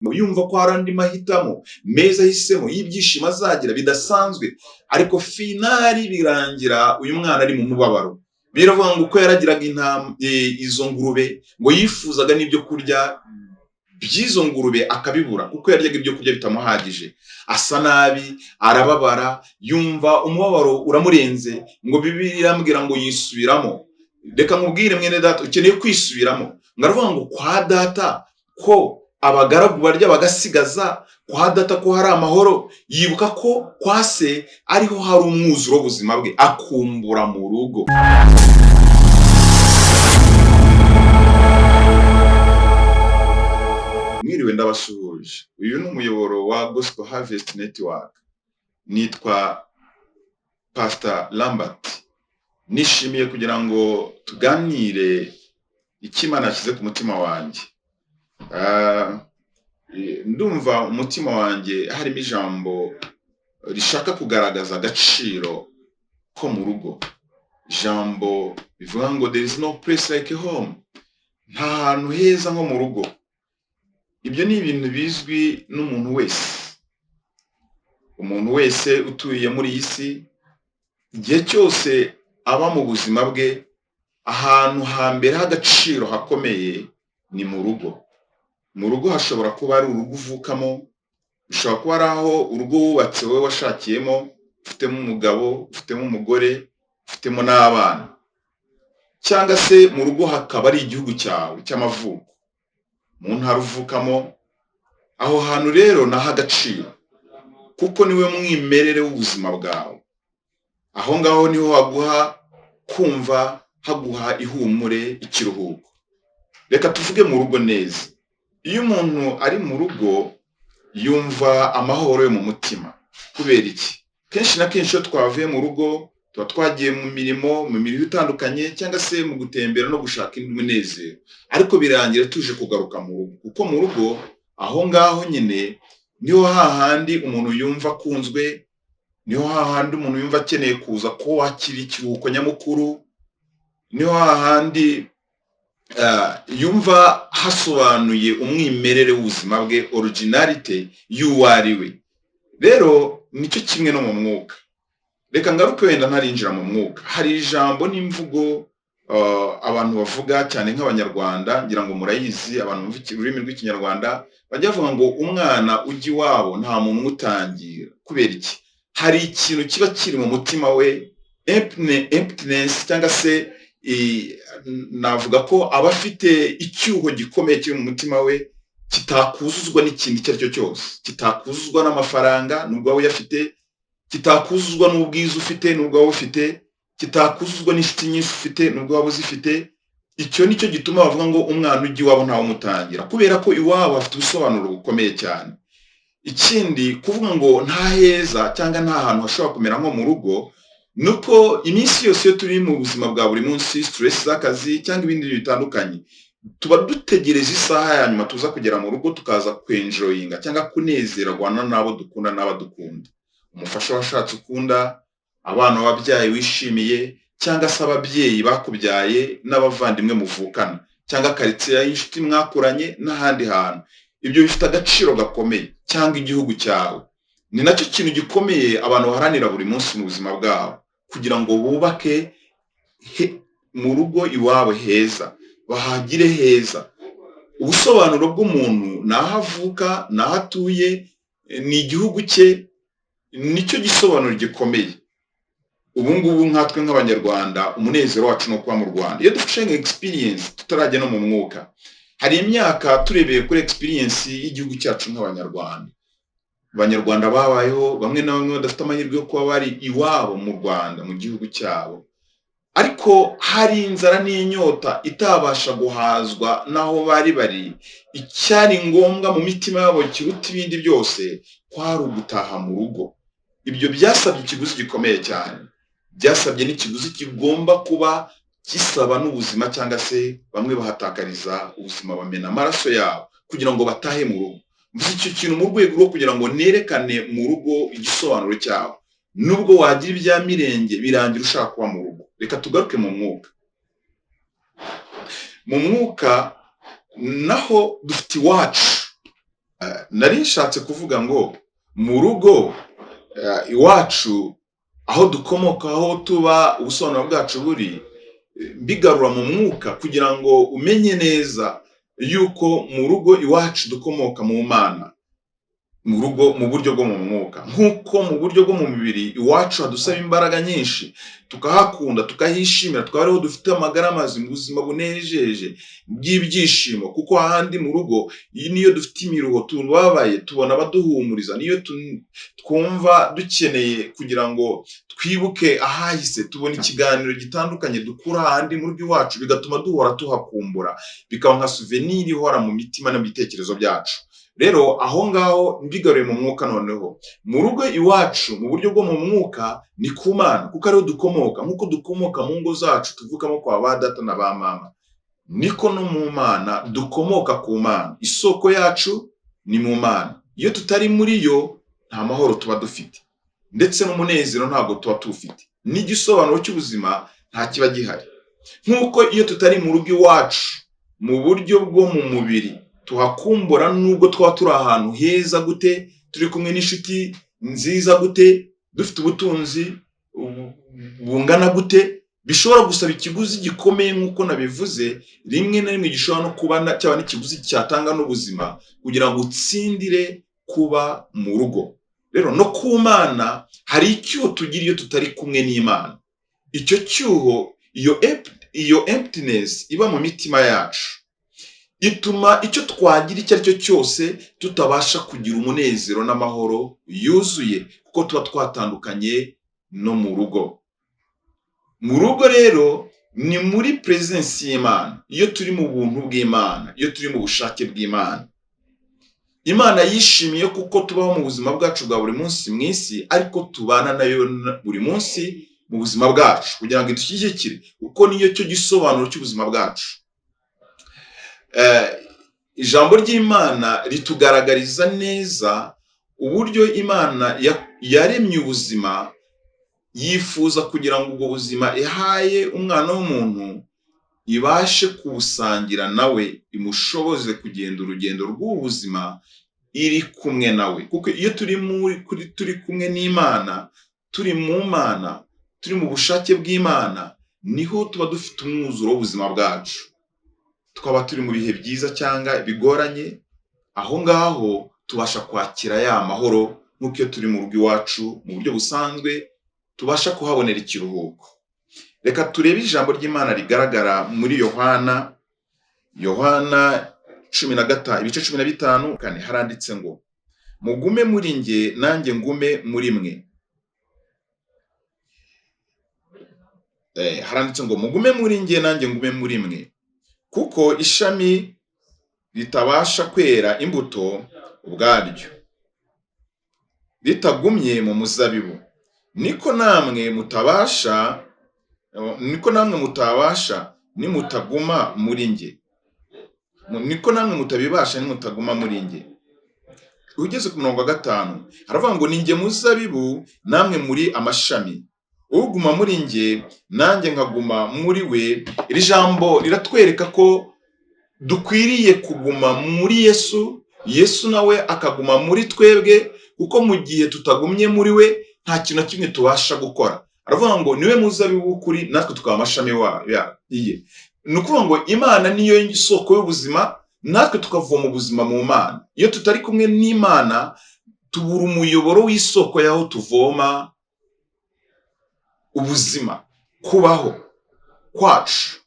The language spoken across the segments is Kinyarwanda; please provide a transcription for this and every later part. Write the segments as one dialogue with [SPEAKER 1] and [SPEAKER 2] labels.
[SPEAKER 1] Yumva ko hari andi mahitamo meza ahisemo y'ibyishimo azagira bidasanzwe, ariko finally birangira uyu mwana ari mu mubabaro. Biravuga ngo uko yaragiraga intama izo ngurube, ngo yifuzaga n'ibyo kurya by'izo ngurube akabibura, kuko yaryaga ibyo kurya bitamuhagije. Asa nabi, arababara, yumva umubabaro uramurenze. Ngo Bibiliya irambwira ngo yisubiramo. Reka nkubwire mwene data, ukeneye kwisubiramo. Ngo aravuga ngo kwa data ko abagaragu barya bagasigaza, kwa data ko hari amahoro. Yibuka ko kwa se ariho hari umwuzuro w'ubuzima bwe, akumbura mu rugo. Mwiriwe, ndabasuhuje. Uyu ni umuyoboro wa Gospel Harvest Network. Nitwa Pastor Lambert. Nishimiye kugira ngo tuganire icyo Imana yashyize ku mutima wanjye. Ndumva umutima wanjye harimo ijambo rishaka kugaragaza agaciro ko mu rugo. Ijambo rivuga ngo "There is no place like home", nta hantu heza nko mu rugo. Ibyo ni ibintu bizwi n'umuntu wese. Umuntu wese utuye muri iyi si, igihe cyose aba mu buzima bwe, ahantu hambere h'agaciro hakomeye ni mu rugo. Mu rugo hashobora kuba ari urugo uvukamo, bishobora kuba ari aho urugo wubatse wowe washakiyemo, ufitemo umugabo, ufitemo umugore, ufitemo n'abana, cyangwa se mu rugo hakaba ari igihugu cyawe cy'amavuko, mu ntara uvukamo. Aho hantu rero ni ah'agaciro, kuko niwe mwimerere w'ubuzima bwawe. Aho ngaho niho haguha kumva, haguha ihumure, ikiruhuko. Reka tuvuge mu rugo neza. Iyo umuntu ari mu rugo yumva amahoro yo mu mutima. Kubera iki? Kenshi na kenshi iyo twavuye mu rugo tuba twagiye mu mirimo itandukanye, cyangwa se mu gutembera no gushaka umunezero, ariko birangira tuje kugaruka mu rugo, kuko mu rugo aho ngaho nyine niho hahandi umuntu yumva akunzwe, niho hahandi umuntu yumva akeneye kuza ko wakira ikiruhuko nyamukuru, niho hahandi yumva hasobanuye umwimerere w'ubuzima bwe, originalité y'uwo ari we. Rero nicyo kimwe no mu mwuka. Reka ngaruke wenda ntarinjira mu mwuka. Hari ijambo n'imvugo abantu bavuga cyane nk'Abanyarwanda, ngira ngo murayizi, abantu bumva ururimi rw'Ikinyarwanda bajya bavuga ngo "Umwana ujya iwabo nta muntu umutangira." Kubera iki? Hari ikintu kiba kiri mu mutima we, emptiness, cyangwa se navuga ko aba afite icyuho gikomeye kiri mu mutima we kitakuzuzwa n'ikintu icyo ari cyo cyose, kitakuzuzwa n'amafaranga nubwo waba uyafite, kitakuzuzwa n'ubwiza ufite nubwo waba ufite, kitakuzuzwa n'inshuti nyinshi ufite nubwo waba uzifite. Icyo nicyo gituma bavuga ngo "Umwana ujya iwabo ntawumutangira", kubera ko iwabo hafite ubusobanuro bukomeye cyane. Ikindi, kuvuga ngo nta heza cyangwa nta hantu hashobora kumera nko mu rugo, ni uko iminsi yose iyo turi mu buzima bwa buri munsi, stress z'akazi cyangwa ibindi bintu bitandukanye, tuba dutegereje isaha ya nyuma tuza kugera mu rugo, tukaza kwenjoyinga cyangwa kunezerwa n'abo dukunda n'abadukunda, umufasha washatse ukunda, abana wabyaye wishimiye, cyangwa se ababyeyi bakubyaye n'abavandimwe muvukana, cyangwa karitsiye y'inshuti mwakuranye n'ahandi hantu. Ibyo bifite agaciro gakomeye, cyangwa igihugu cyawe. Ni nacyo kintu gikomeye abantu baharanira buri munsi mu buzima bwabo, kugira ngo bubake mu rugo iwabo heza, bahagire heza. Ubusobanuro bw'umuntu ni aho avuka, ni aho atuye, ni igihugu cye, nicyo gisobanuro gikomeye. Ubu ngubu nkatwe nk'Abanyarwanda, umunezero wacu ni ukuba mu Rwanda. Iyo dufashe nka experience, tutarajya no mu mwuka, hari imyaka turebeye kuri experience y'igihugu cyacu nk'Abanyarwanda, Abanyarwanda babayeho bamwe na bamwe badafite amahirwe yo kuba bari iwabo mu Rwanda, mu gihugu cyabo, ariko hari inzara n'inyota itabasha guhazwa n'aho bari bari. Icyari ngombwa mu mitima yabo kiruta ibindi byose kwari ugutaha mu rugo. Ibyo byasabye ikiguzi gikomeye cyane, byasabye n'ikiguzi kigomba kuba gisaba n'ubuzima, cyangwa se bamwe bahatakariza ubuzima, bamena amaraso yabo kugira ngo batahe mu rugo. Mvuze icyo kintu mu rwego rwo kugira ngo nerekane mu rugo igisobanuro cyawo. Nubwo wagira ibya mirenge, birangira ushaka kuba mu rugo. Reka tugaruke mu mwuka. Mu mwuka naho dufite iwacu. Nari nshatse kuvuga ngo mu rugo iwacu, aho dukomoka, aho tuba, ubusobanuro bwacu buri mbigarura mu mwuka kugira ngo umenye neza yuko mu rugo iwacu dukomoka mu Mana, mu rugo mu buryo bwo mu mwuka. Nk'uko mu buryo bwo mu mubiri iwacu hadusaba imbaraga nyinshi, tukahakunda, tukahishimira, tukaba ariho dufite amagara mazima, ubuzima bunejeje bw'ibyishimo, kuko ahandi mu rugo niyo dufite imiruho, tubabaye, tubona abaduhumuriza, niyo twumva dukeneye kugira ngo twibuke ahahise, tubona ikiganiro gitandukanye dukura ahandi mu rugo iwacu, bigatuma duhora tuhakumbura, bikaba nka souvenir ihora mu mitima no mu bitekerezo byacu. Rero aho ngaho mbigaruye mu mwuka, noneho mu rugo iwacu mu buryo bwo mu mwuka ni ku Mana, kuko ariho dukomoka. Nk'uko dukomoka mu ngo zacu tuvukamo kwa ba data na ba mama, niko no mu Mana dukomoka ku Mana. Isoko yacu ni mu Mana. Iyo tutari muri yo nta mahoro tuba dufite, ndetse n'umunezero ntabwo tuba tuwufite, n'igisobanuro cy'ubuzima nta kiba gihari. Nk'uko iyo tutari mu rugo iwacu mu buryo bwo mu mubiri tuhakumbura, nubwo twaba turi ahantu heza gute, turi kumwe n'inshuti nziza gute, dufite ubutunzi bungana gute, bishobora gusaba ikiguzi gikomeye nk'uko nabivuze, rimwe na rimwe gishobora no kuba cyaba n'ikiguzi cyatanga n'ubuzima kugira ngo utsindire kuba mu rugo. Rero no ku Mana hari icyuho tugira iyo tutari kumwe n'Imana. Icyo cyuho, iyo emptiness iba mu mitima yacu, ituma icyo twagira icyo ari cyo cyose tutabasha kugira umunezero n'amahoro yuzuye, kuko tuba twatandukanye no mu rugo. Mu rugo rero ni muri presence y'Imana, iyo turi mu buntu bw'Imana, iyo turi mu bushake bw'Imana. Imana yishimiye kuko tubaho mu buzima bwacu bwa buri munsi mu isi, ariko tubana nayo buri munsi mu buzima bwacu kugira ngo idushyigikire, kuko niyo cyo gisobanuro cy'ubuzima bwacu. Ijambo ry'Imana ritugaragariza neza uburyo Imana yaremye ubuzima, yifuza kugira ngo ubwo buzima ihaye umwana w'umuntu ibashe kubusangira nawe, imushoboze kugenda urugendo rw'ubu buzima iri kumwe nawe. Kuko iyo turi kumwe n'Imana, turi mu Mana, turi mu bushake bw'Imana, niho tuba dufite umwuzuro w'ubuzima bwacu. Twaba turi mu bihe byiza cyangwa bigoranye, aho ngaho tubasha kwakira ya mahoro, nk'uko iyo turi mu rugo iwacu mu buryo busanzwe tubasha kuhabonera ikiruhuko. Reka turebe ijambo ry'Imana rigaragara muri Yohana, Yohana 15, ibice 15:4, haranditse ngo mugume muri nge nanjye ngume muri mwe. Haranditse ngo mugume muri nge nanjye ngume muri mwe, kuko ishami ritabasha kwera imbuto ubwaryo ritagumye mu muzabibu, niko namwe mutabasha, niko namwe mutabasha nimutaguma muri nge, niko namwe mutabibasha nimutaguma muri nge. Ugeze ku murongo wa 5 haravuga ngo ni nge muzabibu namwe muri amashami, uguma muri nge nanjye nkaguma muri we. Iri jambo riratwereka ko dukwiriye kuguma muri Yesu, Yesu nawe akaguma muri twebwe, kuko mu gihe tutagumye muri we nta kintu na kimwe tubasha gukora. Aravuga ngo niwe muzabibu w'ukuri natwe tukaba amashami ye. Ni ukuvuga ngo Imana niyo soko y'ubuzima, natwe tukavoma ubuzima mu Mana. Iyo tutari kumwe n'Imana tubura umuyoboro w'isoko y'aho tuvoma ubuzima, kubaho kwacu.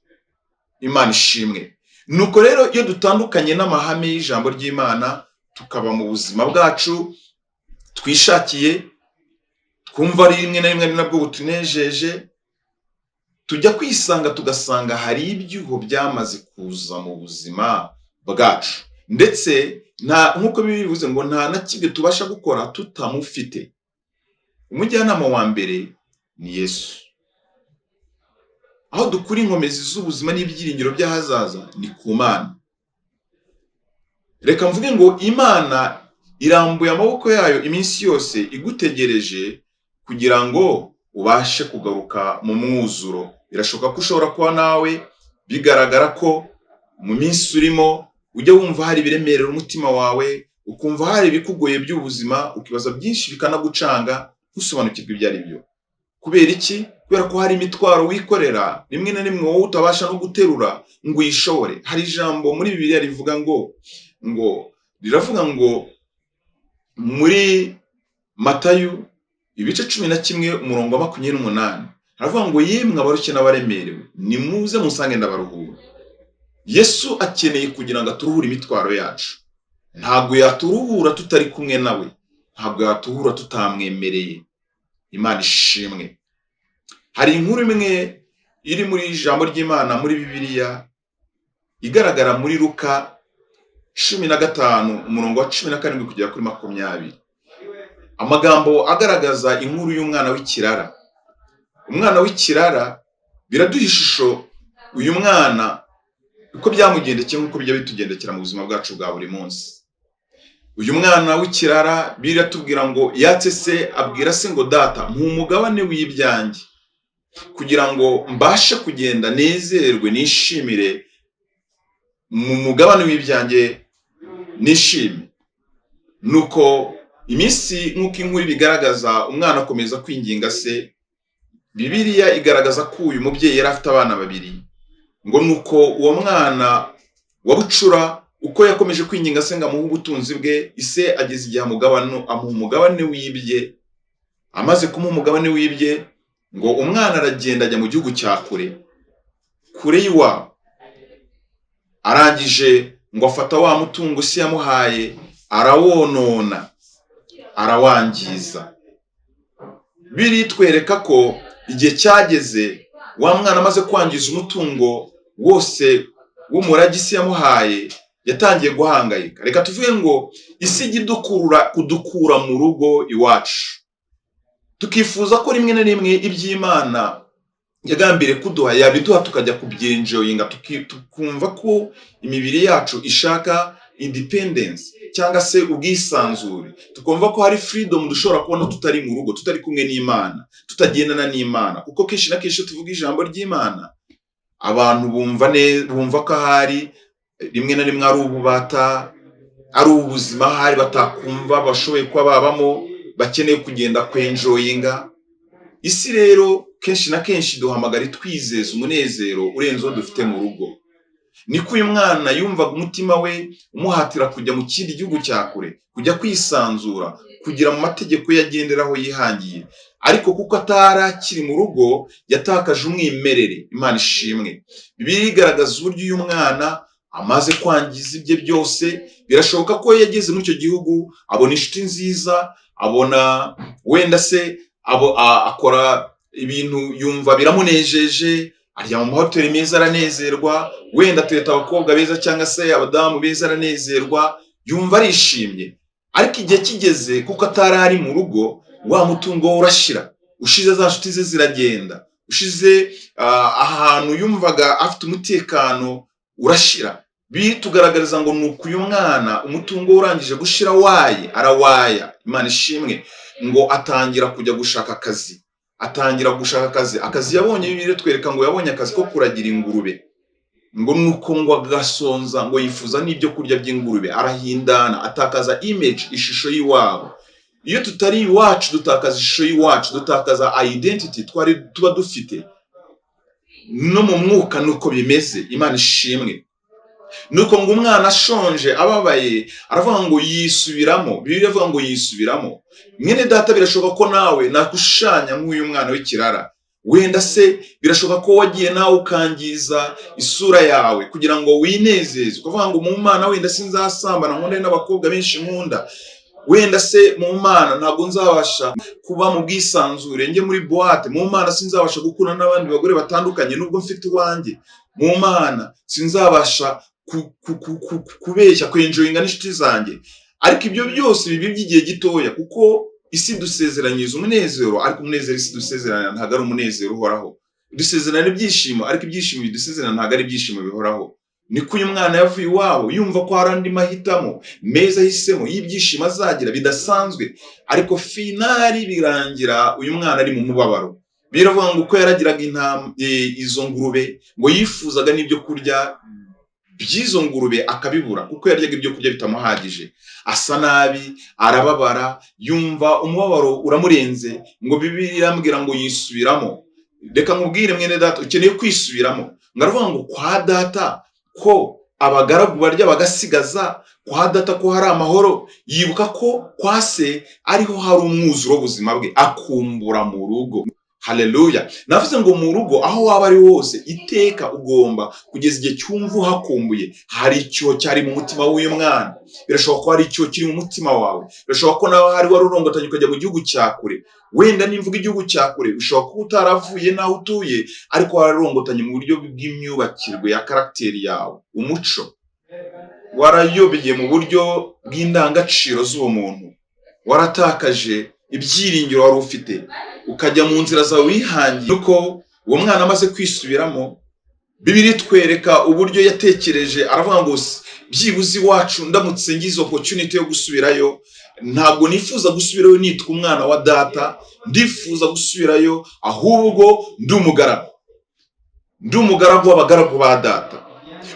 [SPEAKER 1] Imana ishimwe. Nuko rero iyo dutandukanye n'amahame y'ijambo ry'Imana, tukaba mu buzima bwacu twishakiye, twumva ari rimwe na rimwe ari nabwo butunejeje, tujya kwisanga tugasanga hari ibyuho byamaze kuza mu buzima bwacu, ndetse nta nk'uko bivuze ngo nta na kimwe tubasha gukora tutamufite. Umujyanama wa mbere ni Yesu. Aho dukura inkomezi z'ubuzima n'ibyiringiro by'ahazaza ni ku Mana. Reka mvuge ngo Imana irambuye amaboko yayo iminsi yose igutegereje kugira ngo ubashe kugaruka mu mwuzuro. Birashoboka ko ushobora kuba nawe bigaragara ko mu minsi urimo ujya wumva hari ibiremerera umutima wawe, Ukumva hari ibikugoye by'ubuzima, ukibaza byinshi bikanagucanga, ntusobanukirwe ibyo ari byo. Kubera iki? Kubera ko hari imitwaro wikorera rimwe na rimwe wowe utabasha no guterura ngo uyishobore. Hari ijambo muri Bibiliya rivuga ngo riravuga ngo muri Matayo ibice 11 umurongo wa 28, haravuga ngo yemwe abarushye n'abaremerewe, nimuze musange ndabaruhura. Yesu akeneye kugira ngo aturuhure imitwaro yacu. Ntabwo yaturuhura tutari kumwe nawe, ntabwo yaturuhura tutamwemereye. Imana ishimwe. Hari inkuru imwe iri muri ijambo ry'Imana muri Bibiliya igaragara muri Luka 15 umurongo wa 17 kugera kuri 20. Amagambo agaragaza inkuru y'umwana w'ikirara. Umwana w'ikirara biraduha ishusho uyu mwana uko byamugendekeye nk'uko bijya bitugendekera mu buzima bwacu bwa buri munsi. Uyu mwana w'ikirara biratubwira ngo yatse se, abwira se ngo data mpa umugabane w'ibyanjye kugira ngo mbashe kugenda nezerwe nishimire mu mugabane w'ibyanjye nishime. Nuko iminsi nk'uko inkuru ibigaragaza, umwana akomeza kwinginga se. Bibiliya igaragaza ko uyu mubyeyi yari afite abana babiri, ngo nuko uwo mwana wa bucura uko yakomeje kwinginga se ngo amuhe ubutunzi bwe, ise ageze igihe amuha umugabane w'ibye. Amaze kumuha umugabane w'ibye, ngo umwana aragenda ajya mu gihugu cya kure, kure y'iwabo. Arangije ngo afata wa mutungo se yamuhaye arawonona, arawangiza. Biritwereka ko igihe cyageze wa mwana amaze kwangiza umutungo wose w'umurage isi yamuhaye, yatangiye guhangayika. Reka tuvuge ngo isi ijya idukurura kudukura mu rugo iwacu, tukifuza ko rimwe na rimwe iby'Imana yagambiriye kuduha yabiduha, tukajya kubyenjoyinga, tukumva ko imibiri yacu ishaka independence cyangwa se ubwisanzure, tukumva ko hari freedom dushobora kubona tutari mu rugo, tutari kumwe n'Imana, tutagendana n'Imana. Kuko kenshi na kenshi iyo tuvuga ijambo ry'Imana, abantu bumva ko ahari rimwe na rimwe ari ububata, ari ubuzima ahari batakumva bashoboye kuba babamo, bakeneye kugenda kwenjoyinga. Isi rero kenshi na kenshi duhamagara itwizeza umunezero urenze uwo dufite mu rugo. Niko uyu mwana yumvaga umutima we umuhatira kujya mu kindi gihugu cya kure, kujya kwisanzura, kugira mu mategeko ye agenderaho yihangiye. Ariko kuko atari akiri mu rugo, yatakaje umwimerere. Imana ishimwe. Bibiliya igaragaza uburyo uyu mwana amaze kwangiza ibye byose. Birashoboka ko yageze muri icyo gihugu abona inshuti nziza, abona wenda se akora ibintu yumva biramunejeje, aryama mu mahoteli meza aranezerwa, wenda atereta abakobwa beza cyangwa se abadamu beza aranezerwa, yumva arishimye. Ariko igihe kigeze, kuko atari ari mu rugo, wa mutungo we urashira, ushize za nshuti ze ziragenda, ushize ahantu yumvaga afite umutekano urashira. Bitugaragariza ngo ni uku uyu mwana umutungo we urangije gushira, waye arawaya. Imana ishimwe. Ngo atangira kujya gushaka akazi, atangira gushaka akazi. Akazi yabonye, Bibiliya twereka ngo yabonye akazi ko kuragira ingurube. Ngo nuko ngo agasonza, ngo yifuza n'ibyo kurya by'ingurube, arahindana, atakaza image, ishusho y'iwabo. Iyo tutari iwacu dutakaza ishusho y'iwacu, dutakaza identity twari tuba dufite. No mu mwuka nuko bimeze. Imana ishimwe. Nuko ngo umwana ashonje ababaye, aravuga ngo yisubiramo. Bibiliya ivuga ngo yisubiramo. Mwene data, birashoboka ko nawe nakushushanya nk'uyu mwana w'ikirara. Wenda se birashoboka ko wagiye nawe ukangiza isura yawe kugira ngo winezeze, ukavuga ngo mu Mana wenda sinzasambana, nkunda n'abakobwa benshi nkunda, wenda se mu Mana ntabwo nzabasha kuba mu bwisanzure njye muri boîte, mu Mana sinzabasha gukunda n'abandi bagore batandukanye nubwo mfite uwanjye, mu Mana sinzabasha kubeshya, kwenjoyinga n'inshuti zanjye. Ariko ibyo byose biba iby'igihe gitoya, kuko isi dusezeranyiriza umunezero, ariko umunezero isi dusezeranya ntabwo ari umunezero uhoraho. Dusezerana ibyishimo, ariko ibyishimo bidusezerana ntabwo ari ibyishimo bihoraho. Niko uyu mwana yavuye iwabo yumva ko hari andi mahitamo meza ahisemo y'ibyishimo azagira bidasanzwe, ariko finally birangira uyu mwana ari mu mubabaro. Biravuga ngo uko yaragiraga intama, izo ngurube, ngo yifuzaga n'ibyo kurya by'izo ngurube akabibura, kuko yaryaga ibyo kurya bitamuhagije. Asa nabi, arababara, yumva umubabaro uramurenze. Ngo Bibiliya irambwira ngo yisubiramo. Reka nkubwire mwene data, ukeneye kwisubiramo. Ngo aravuga ngo kwa data ko abagaragu barya bagasigaza, kwa data ko hari amahoro. Yibuka ko kwa se ariho hari umwuzuro w'ubuzima bwe, akumbura mu rugo. Haleluya! Navuze ngo mu rugo aho waba ari hose, iteka ugomba kugeza igihe cyumva uhakumbuye. Hari icyuho cyari mu mutima w'uyu mwana, birashoboka ko hari icyuho kiri mu mutima wawe, birashoboka ko nawe hari wari urongotanye ukajya mu gihugu cya kure. Wenda nimvuga igihugu cya kure, ushobora kuba utaravuye n'aho utuye, ariko wararongotanye mu buryo bw'imyubakirwe ya caractère yawe, umuco warayobye mu buryo bw'indangagaciro z'ubumuntu, waratakaje ibyiringiro wari ufite, ukajya mu nzira zawe wihangiye. Nuko uwo mwana amaze kwisubiramo, Bibiliya itwereka uburyo yatekereje. Aravuga ngo byibuze iwacu ndamutse ngize opportunity yo gusubirayo, ntabwo nifuza gusubirayo nitwa umwana wa data, ndifuza gusubirayo ahubwo ndi umugaragu, ndi umugaragu w'abagaragu ba data.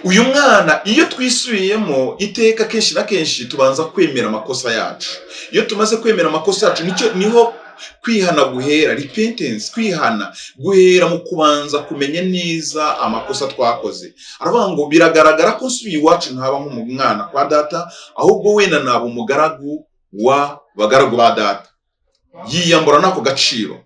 [SPEAKER 1] Uyu mwana, iyo twisubiyemo iteka, kenshi na kenshi tubanza kwemera amakosa yacu. Iyo tumaze kwemera amakosa yacu, nicyo niho kwihana guhera. Repentance, kwihana guhera mu kubanza kumenya neza amakosa twakoze. Aravuga ngo biragaragara ko nsubiye iwacu ntaba nk'umwana kwa data, ahubwo wenda naba umugaragu w'abagaragu ba data. Yiyambura n'ako gaciro.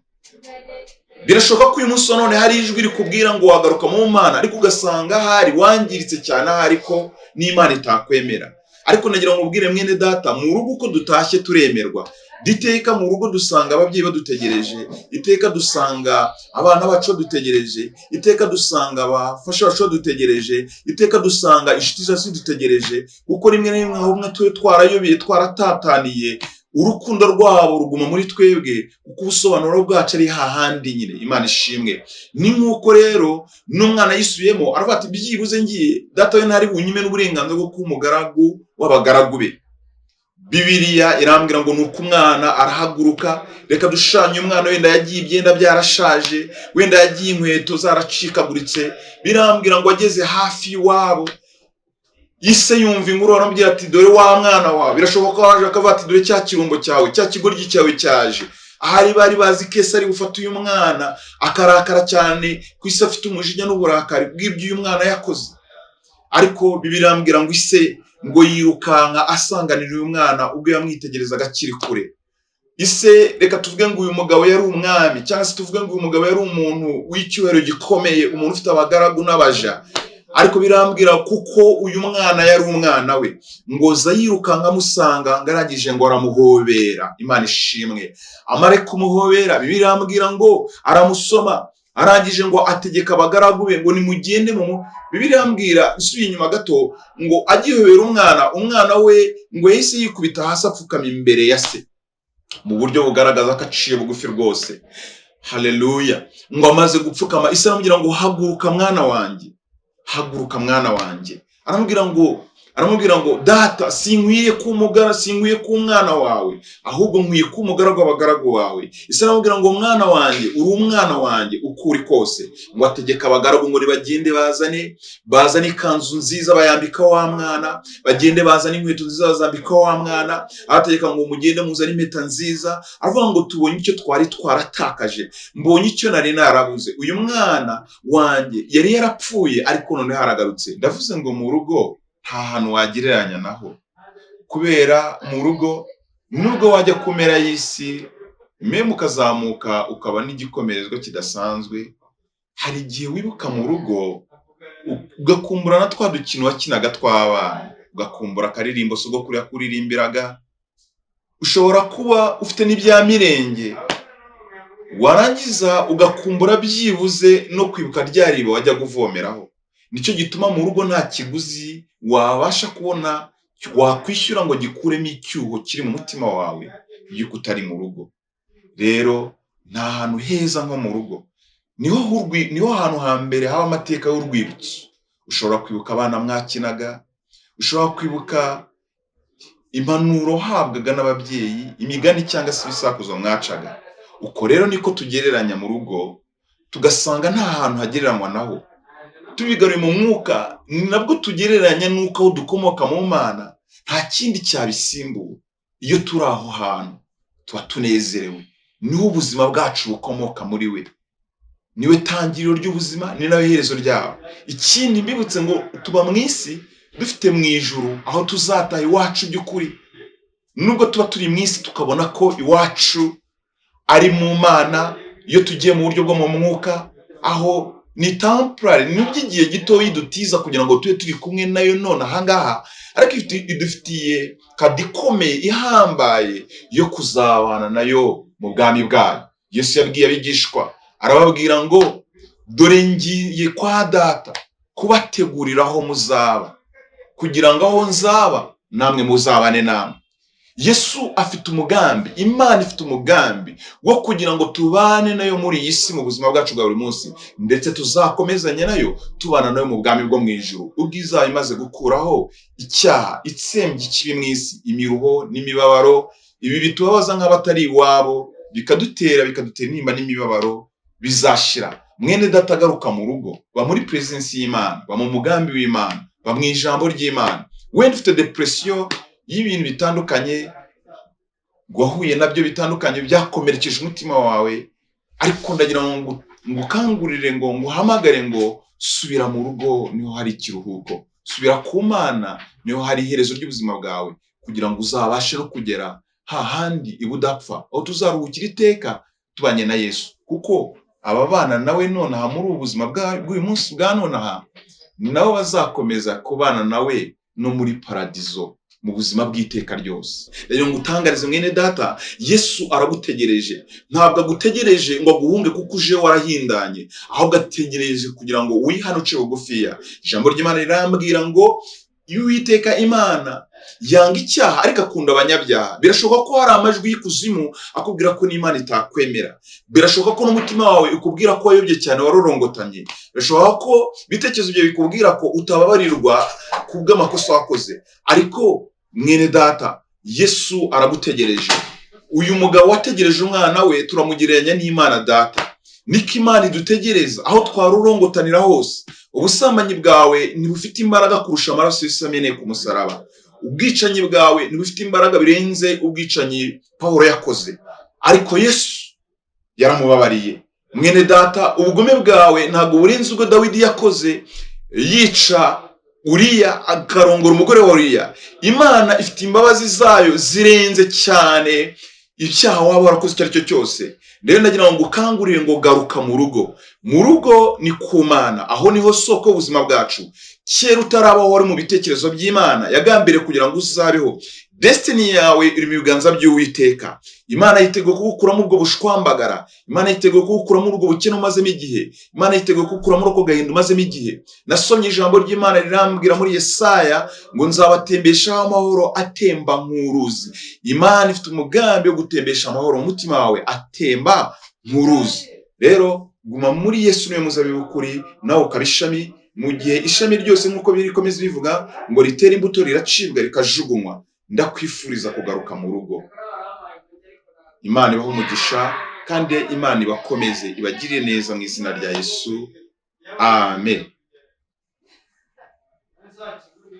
[SPEAKER 1] Birashoboka ko uyu munsi wa none hari ijwi rikubwira ngo wagaruka mu Mana, ariko ugasanga hari wangiritse cyane, ahari ko n'Imana itakwemera. Ariko nagira ngo ubwire mwene data, mu rugo uko dutashye turemerwa. Iteka mu rugo dusanga ababyeyi badutegereje, iteka dusanga abana bacu badutegereje, iteka dusanga abafasha bacu badutegereje, iteka dusanga inshuti zacu zidutegereje. Kuko rimwe na rimwe aho umwe tube twarayobeye, twaratataniye, urukundo rwabo ruguma muri twebwe, kuko ubusobanuro bwacu ari hahandi nyine. Imana ishimwe. Ni nk'uko rero n'umwana yisubiyemo, aravuga ati byibuze ngiye, data we ntari bunyime n'uburenganzira bwo kuba umugaragu w'abagaragu be. Bibiliya irambwira ngo ni uko umwana arahaguruka. Reka dushushanye umwana, wenda yagiye ibyenda byarashaje, wenda yagiye inkweto zaracikaguritse. Birambwira ngo ageze hafi y'iwabo, ise yumva inkuru, aramubwira ati dore wa mwana wawe. Birashoboka ko waje akavuga ati dore cya kirumbo cyawe, cya kigoryi cyawe cyaje. Ahari bari bazi ko ese ari bufate uyu mwana akarakara cyane, ku isi afite umujinya n'uburakari bw'ibyo uyu mwana yakoze. Ariko Bibiliya irambwira ngo ise ngo yirukanka asanganira uyu mwana ubwo yamwitegerezaga akiri kure. Ise, reka tuvuge ngo uyu mugabo yari umwami, cyangwa se tuvuge ngo uyu mugabo yari umuntu w'icyubahiro gikomeye, umuntu ufite abagaragu n'abaja. Ariko birambwira kuko uyu mwana yari umwana we, ngo za yirukanka amusanga, ngo arangije ngo aramuhobera. Imana ishimwe. Amare kumuhobera, birambwira ngo aramusoma, arangije ngo ategeka abagaragu be ngo nimugende mu. Bibiliya irambwira, isubiye inyuma gato, ngo agihobera umwana, umwana we ngo yahise yikubita hasi apfukama imbere ya se mu buryo bugaragaza ko aciye bugufi rwose. Haleluya! Ngo amaze gupfukama, ise aramubwira ngo haguruka mwana wanjye, haguruka mwana wanjye. Aramubwira ngo data, sinkwiye kumugara, sinkwiye kuba umwana wawe, ahubwo nkwiye kuba umugaragu w'abagaragu bawe. Ise aramubwira ngo mwana wanjye, uri umwana wanjye uko uri kose. Ngo ategeka abagaragu ngo nibagende bazane ikanzu nziza, bayambika wa mwana, bagende bazane inkweto nziza, bazambika wa mwana. Arategeka ngo mugende muzane impeta nziza. Aravuga ngo tubonye icyo twari twaratakaje, mbonye icyo nari narabuze. Uyu mwana wanjye yari yarapfuye, ariko noneho aragarutse. Ndavuze ngo mu rugo nta hantu wagereranya naho, kubera mu rugo nubwo wajya ku mpera y'isi, même ukazamuka ukaba n'igikomerezwa kidasanzwe, hari igihe wibuka mu rugo, ugakumbura na twa dukino wakinaga tw'abana, ugakumbura akaririmbo sogokuru yakuririmbiraga. Ushobora kuba ufite n'ibya mirenge, warangiza ugakumbura byibuze no kwibuka rya riba wajyaga uvomeraho. Nicyo gituma mu rugo nta kiguzi wabasha kubona wakwishyura ngo gikuremo icyuho kiri mu mutima wawe y'uko utari mu rugo. Rero nta hantu heza nko mu rugo. Niho hantu hambere haba amateka y'urwibutso. Ushobora kwibuka abana mwakinaga, ushobora kwibuka impanuro wahabwaga n'ababyeyi, imigani cyangwa se ibisakuzo mwacaga. Uko rero niko tugereranya mu rugo, tugasanga nta hantu hagereranywa naho. Tubigaruye mu mwuka, ni nabwo tugereranya n'uko aho dukomoka mu Mana nta kindi cyabisimbura. Iyo turi aho hantu tuba tunezerewe, niho ubuzima bwacu bukomoka muri we. Niwe tangiriro ry'ubuzima, ni nawe iherezo ryabo. Ikindi mbibutse ngo tuba mu isi dufite mu ijuru aho tuzataha iwacu by'ukuri. Nubwo tuba turi mu isi tukabona ko iwacu ari mu Mana, iyo tugiye mu buryo bwo mu mwuka aho ni temporary, ni iby'igihe gito idutiza kugira ngo tube turi kumwe nayo none ahangaha, ariko idufitiye kado ikomeye ihambaye yo kuzabana nayo mu bwami bwayo. Yesu yabwiye abigishwa arababwira ngo dore ngiye kwa data kubategurira aho muzaba, kugira ngo aho nzaba namwe muzabane namwe. Yesu afite umugambi, Imana ifite umugambi wo kugira ngo tubane nayo muri iyi si mu buzima bwacu bwa buri munsi, ndetse tuzakomezanye nayo tubana nayo mu bwami bwo mu ijuru, ubwo izaba imaze gukuraho icyaha, itsembye ikibi mu isi, imiruho n'imibabaro, ibi bitubabaza nk'abatari iwabo, bikadutera intimba n'imibabaro, bizashira. Mwene data agaruka mu rugo, ba muri presence y'Imana, ba mu mugambi w'Imana, ba mu ijambo ry'Imana. Wenda ufite depression y'ibintu bitandukanye wahuye nabyo bitandukanye byakomerekeje umutima wawe, ariko ndagira ngo ngukangurire, ngo nguhamagare ngo subira mu rugo, niho hari ikiruhuko. Subira ku Mana, niho hari iherezo ry'ubuzima bwawe, kugira ngo uzabashe no kugera hahandi ibudapfa, aho tuzaruhukira iteka tubanye na Yesu. Kuko ababana nawe nonaha muri ubu buzima bw'uyu munsi bwa nonaha, ni nabo bazakomeza kubana nawe no muri paradizo mu buzima bw'iteka ryose. Rero ngutangarize mwene data, Yesu aragutegereje. Ntabwo agutegereje ngo aguhunge kuko uje warahindanye, ahubwo ategereje kugira ngo wihane uce bugufiya. Ijambo ry'Imana rirambwira ngo iyo Uwiteka Imana yanga icyaha ariko akunda abanyabyaha. Birashoboka ko hari amajwi y'ikuzimu akubwira ko n'Imana itakwemera. Birashoboka ko n'umutima wawe ukubwira ko wayobye cyane, warorongotanye. Birashoboka ko ibitekerezo byawe bikubwira ko utababarirwa kubw'amakosa wakoze. Ariko mwene data, Yesu aragutegereje. Uyu mugabo wategereje umwana we turamugereranya n'Imana data. Niko Imana idutegereza aho twarurongotanira hose. Ubusambanyi bwawe ntibufite imbaraga kurusha amaraso Yesu ameneye ku musaraba. Ubwicanyi bwawe ntibufite imbaraga birenze ubwicanyi Pawulo yakoze, ariko Yesu yaramubabariye. Mwene data, ubugome bwawe ntabwo burenze ubwo Dawidi yakoze yica Uriya akarongora umugore wa Uriya. Imana ifite imbabazi zayo zirenze cyane icyaha waba warakoze icyo ari cyo cyose. Rero ndagira ngo ngukangurire ngo garuka mu rugo. Mu rugo ni ku Mana, aho niho soko y'ubuzima bwacu. Kera utarabaho wari mu bitekerezo by'Imana, yagambiriye kugira ngo uzabeho. Destiny yawe iri mu biganza by'Uwiteka. Imana yiteguye kugukuramo ubwo bushwambagara. Imana yiteguye kugukuramo ubwo bukene umazemo igihe. Imana yiteguye kugukuramo ubwo gahinda umazemo igihe. Nasomye ijambo ry'Imana rirambwira muri Yesaya ngo nzabatembeshaho amahoro atemba nk'uruzi. Imana ifite umugambi wo gutembesha amahoro mu mutima wawe atemba nk'uruzi. Rero guma muri Yesu, niwe muzabibu w'ukuri, nawe ukaba ishami. Mu gihe ishami ryose nk'uko birikomeza bivuga ngo ritera imbuto riracibwa rikajugunywa. Ndakwifuriza kugaruka mu rugo. Imana ibahe umugisha kandi Imana ibakomeze, ibagirire neza mu izina rya Yesu. Amen.